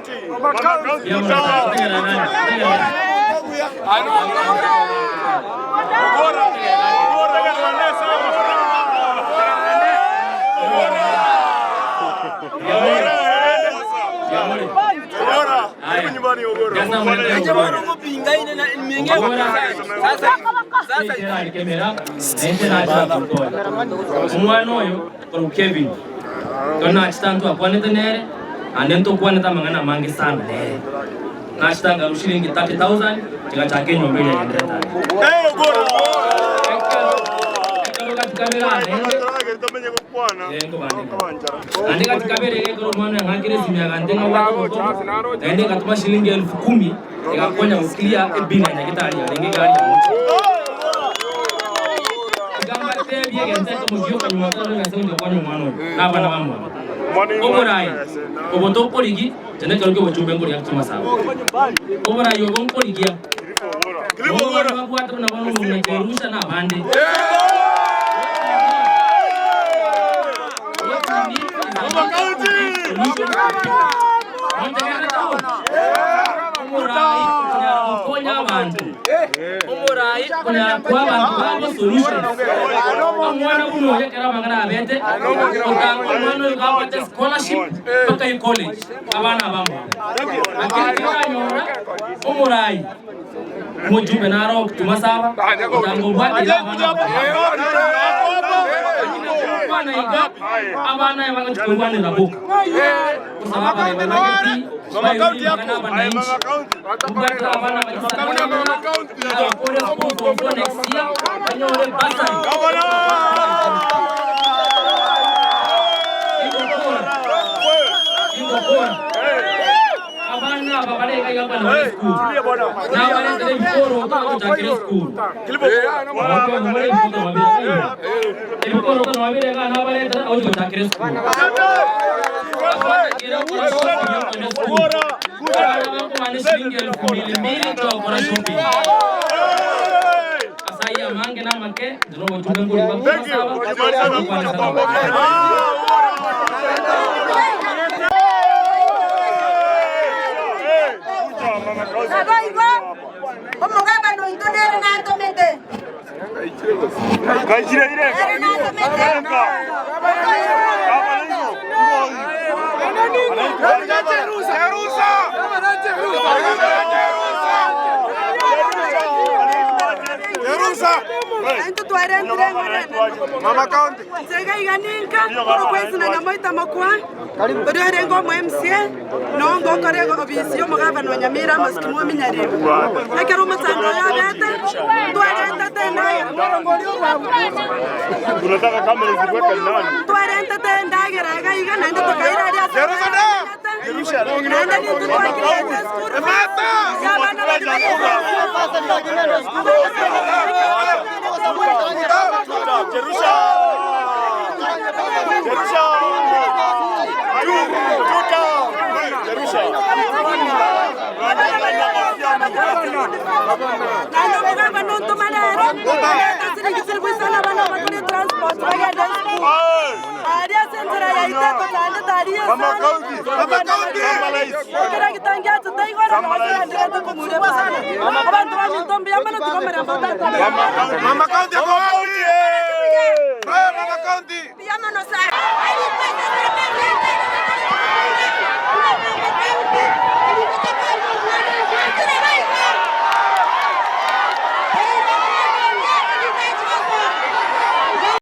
Mbuya mono tata. Tegerera nani, tegerera. Mbuya mono. Mbuya mono. Aya. Nyasae omonene ogora. Ogora. Seitera kemera, nainche nachira komotoria. Omwana oyo korwa Kevin. Ekero nachete intwe akwanete nere, naende ntokwanete amang'ana amange sana nere. Nachete nkarwa shilingi 30,000, tigachaka enyomba eria agenderete aria. Ekero ekero gati kabere aa naende, eh, nkobandeka. Naende gati kabere iga ekero omwana oyo ang'akire esimi agantebia ng'a obwate obokongu, naende ngatoma shilingi elfu kumi, egakonya gokiria ebill ya nyagetari yarenge iga aria mochie. Iga mbatebie egento ekemo gioka nyuma tore Nyasae gochia gokonya omwana oyo na abana bamwabo. Oborai obo tokorigi, inche nekero kia obochumbe nkorigia kimasabo. Oborai obo nkorigia, nobo abande babwate buna bono omong'ina Jerusha na abande. What we need is a man who gives solutions to people. Montegererete bono? Omorai okonyara gokonya abanto. Omorai okonyara koa abanto babo solutions. Omwana buna oyo ekero amang'ana abete, otanga omwana oyo gabwate scholarship mpaka ecollege, abana abamwabo. Lakini toranyora omorai omojumbe naro okotuma saba, otanga obwate iga abana abamwabo. Tokwana iga, abana aya bagochia korwanera boka. Gosaba abarai banageti, bairwe ribaga na abananchi. Tobwate abana bachisadaka ng'a abakore school form four next year, banyore bursary. Ingokora, ingokora. Abana aba bare iga iga kwana bare esukuru, nabaretera ebikoroto bagochakera esukuru. Ebikoroto nabo bire iga nabaretera ogochi gochakera esukuru. Abana kera okora shopping yokogenda esukuru, abana bakomana eshilingi elfu mbili mbili togokora shopping. Ase ayio amange na amake, inche nobochumbe nkorigwa komasaba, tokwane sana Naboigo omogabana oito nere nantomete. Nere nantomete. Naintwe twarentire eng'ora enene. Inche iga iga ninka, korokwa esina Nyamoita Mokwa, oria orenge omo MCA, na onge okore obisi y'omogavana o Nyamira Amos Kimwami Nyaribo. Ekero omochando oyo obete, ntwarentete endagera ntwarentete endagera iga iga naende tokaira aria ase abamenyete, naende nintwe twakirete esukuru fees ya abana baria bagenda Naende omogabana ontoma rero, arete siringi chilifu isano abana abakore transport bagende esukuru. Aria ase enchera yaito etotandete aria esare, ekero egetangi achete igoro nabo kigendererete komuria ebara. Abanto baminto mbuya mono tiga omorembe otatare. Mama County ako wapi? Mama County. Mbuya mono sana.